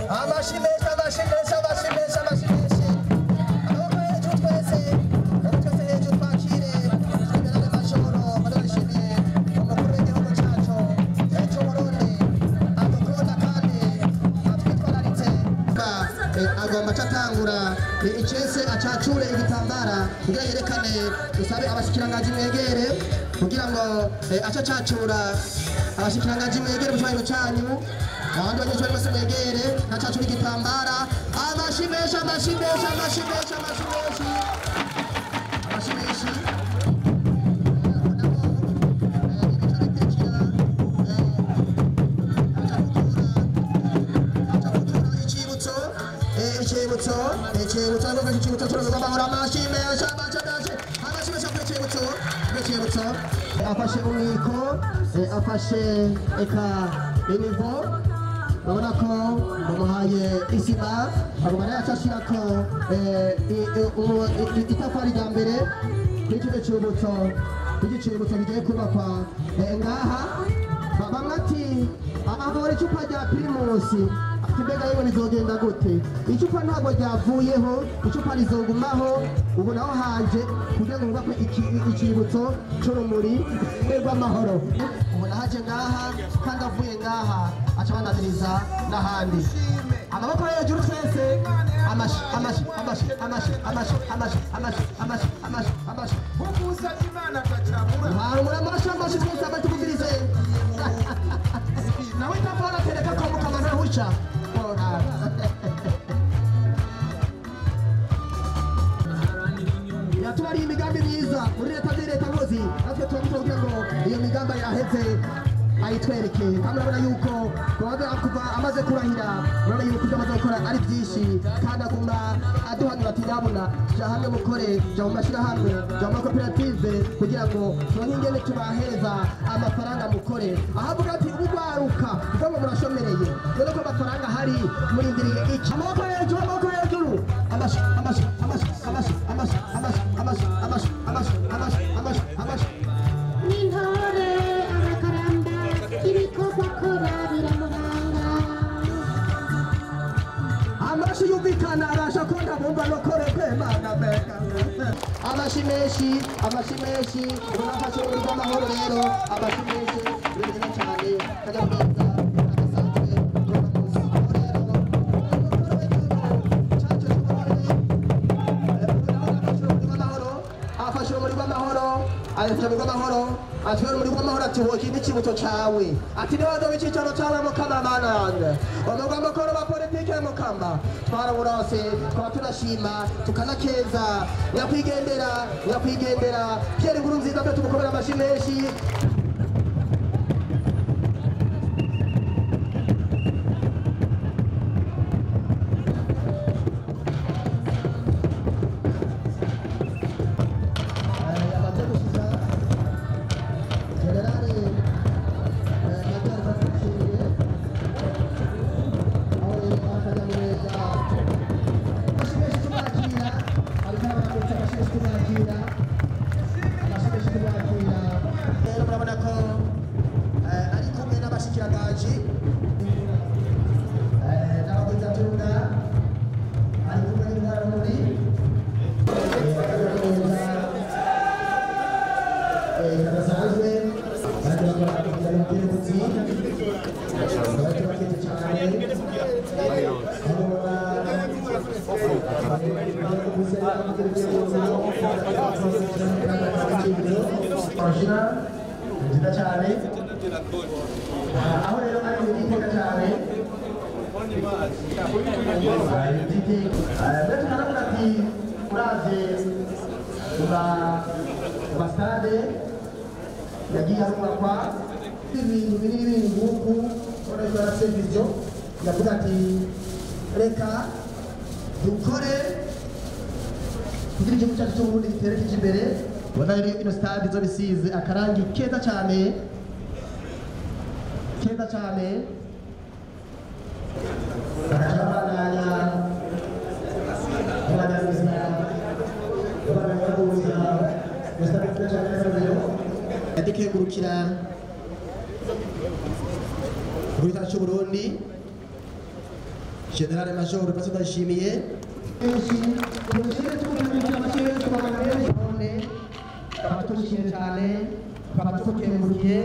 Amashi menshi, amashi menshi, amashi menshi, amashi menshi. Amaboko hejuru twese, twese hejuru twakire Generale Majoro Ndayishimiye, umukuru w'igihugu cyacu cy'Uburundi, adukunda kandi atwitwararitse. Agomba acatangura icese acacure igitambara kugira yerekane. Dusabe abashikiranganji mwegere kugira ngo ace acacura. Abashikiranganji mwegere mu cyubahiro cyanyu, abandi banyeshuri bose mwegere, acacura igitambara. Amashi menshi, amashi menshi, amashi menshi, amashi menshi, amashi menshi. Icibutso, icibutso, icibutso, icibutso cy'urugamba. Amashi menshi, amashi menshi, amashi menshi kuri icibutso, kuri icibutso. Afashe umwiko, afashe eka inivo, urabona ko bamuhaye isima, aguma nayo acashirako itafari rya mbere kuri kino cibutso, iki cibutso bigiye kubakwa ngaha. Bamwe ati ahora icupa rya Primus, ati mbega yewe bizogenda gute? Icupa ntabwo ryavuyeho, icupa rizogumaho. Ubu naho haje kugira ngo hubakwe icibutso c'urumuri rw'amahoro. Ubu nahaje ngaha kandi avuye ngaha aca abandaniriza n'ahandi. Amaboko hejuru twese. Amashi, amashi, amashi, amashi, amashi, amashi, amashi, amashi, amashi, amashi. Umusabye Imana akacabura. Harumura amashi, amashi twese, abatuvugirize nawe itafari atereka ko mukama ntahusha. Yatubariye imigambi myiza muri leta leta nkozi, natwe tuba kugira ngo iyo migambi yaheze ayitwereke. Kandi urabona yuko kuva amaze kurahira, urabona yuko ibyo amaze gukora ari byinshi, kandi aguma aduhanura ati nyabuna jya hamwe mukore, jya mu mashyirahamwe, jya mu makoperative, kugira ngo turonke ingene tubahereza amafaranga mukore. Aho avuga ati urwaruka kuko ngo murashomereye, dore ko amafaranga ahari, murindiriye iki? Amaboko hejuru, amaboko hejuru. Amashi, amashi, amashi, amashi, amashi, amashi, amashi, amashi, amashi, amashi, amashi, amashi. N'intore arakaramba, ibikorwa akora biramuranga. Amashi yumvikana, arasha ko ndabumva no kore mana mbega. Amashi menshi, amashi menshi. Urafashe urumuri rw'amahoro rero, amashi menshi, ni byiza cyane, kanyamuneza kadasanzwe kuri uno munsi. Aho rero umukuru w'igihugu cyacu cy'Uburundi afashe urumuri rw'amahoro, afashe urumuri rw'amahoro, ati urumuri rw'amahoro, ati hoki n'icibutso cawe, ati niba wazoba icicaro cawe mukama mana yanje, umugwa mukuru wa politike mukama twaraburose. Twaba tunashima tukanakeza nyakwigendera, nyakwigendera Pierre Nkurunziza, mbe tumukomera amashi menshi. Yamaze gushika Generale Major Ndayishimiye, aho rero akanyamuneza, amashi menshi tumwakira, ariko arabaramutsa. Amashi menshi tumwakira, amashi menshi tumwakira. Rero murabona ko ari kumwe n'abashikiranganji n'abagwizatunga, ari kumwe n'intwararumuri. Kadasanzwe bagira umukerebutsi, bagira cyane. Nziza cyane, aho rero ari mu giteka cyane. Mbese ukanavuga ati uravye mu masitade yagiye arubakwa, ibintu binini binini nk'uku, urabona yuko yari afite vision, yavuga ati reka dukore kugira igihugu cyacu cy'Uburundi gitere kije imbere. Ubona rero ino stade izoba isize akarangi keza cyane, keza cyane. Bagaca babandanya babandanya babandanya bahuza stade nziza cyane y'akarorero. Yadukengurukira igihugu cyacu cy'Uburundi. General Major Evariste Ndayishimiye. Tukaba tugushimiye cyane, tukaba tugukengurukiye.